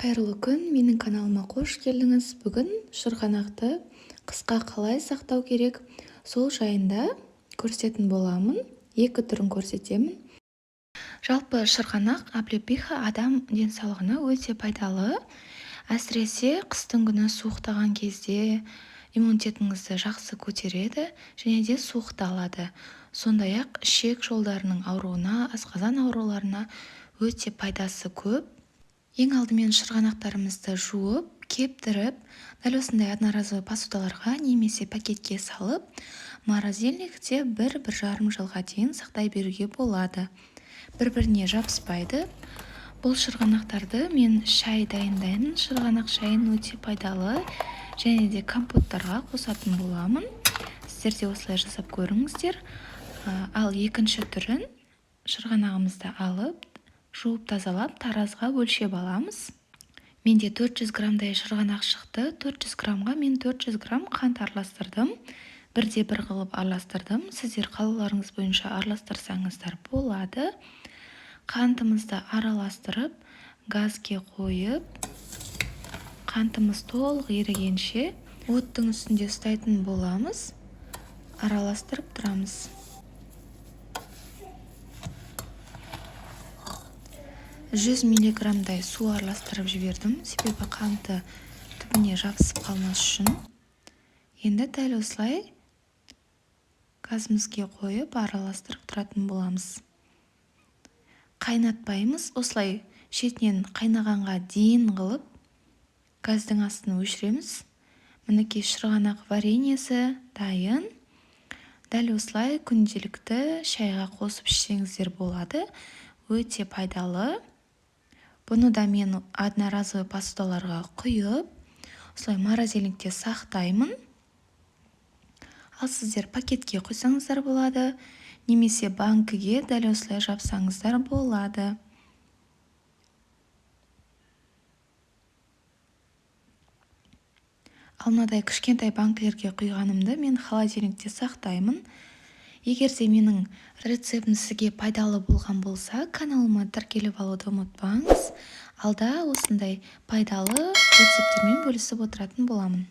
Қайырлы күн, менің каналыма қош келдіңіз. Бүгін шырғанақты қысқа қалай сақтау керек, сол жайында көрсететін боламын. Екі түрін көрсетемін. Жалпы шырғанақ, облепиха адам денсаулығына өте пайдалы. Әсіресе қыстың күні суықтаған кезде иммунитетіңізді жақсы көтереді және де суықты алады. Сондай-ақ ішек жолдарының ауруына, асқазан ауруларына өте пайдасы көп. Ең алдымен шырғанақтарымызды жуып, кептіріп, дәл осындай одноразовый посудаларға немесе пакетке салып, морозильникте бір-бір жарым жылға дейін сақтай беруге болады. Бір-біріне жабыспайды. Бұл шырғанақтарды мен шай дайындаймын. Шырғанақ шайын өте пайдалы және де компоттарға қосатын боламын. Сіздер де осылай жасап көріңіздер. Ал екінші түрін шырғанағымызды алып, жуып тазалап, таразға өлшеп аламыз. Менде 400 граммдай шырғанақ шықты. 400 граммға мен 400 грамм қант араластырдым. Бірде бір қылып араластырдым. Сіздер қалауларыңыз бойынша араластырсаңыздар болады. Қантымызды араластырып, газге қойып, қантымыз толық ерігенше оттың үстінде ұстайтын боламыз. Араластырып тұрамыз. 100 миллиграммдай су араластырып жібердім, себебі қанты түбіне жабысып қалмас үшін. Енді дәл осылай газымызге қойып араластырып тұратын боламыз. Қайнатпаймыз, осылай шетінен қайнағанға дейін қылып газдың астын өшіреміз. Мінекей шырғанақ вареньесі дайын. Дәл осылай күнделікті шайға қосып ішсеңіздер болады. Өте пайдалы. Бұны да мен одноразовый посудаларға құйып, осылай морозильникте сақтаймын. Ал сіздер пакетке құйсаңыздар болады, немесе банкіге дәл осылай жапсаңыздар болады. Ал мынадай кішкентай банкілерге құйғанымды мен холодильникте сақтаймын. Егер де менің рецептім сізге пайдалы болған болса, каналыма тіркеліп алуды ұмытпаңыз. Алда осындай пайдалы рецепттермен бөлісіп отыратын боламын.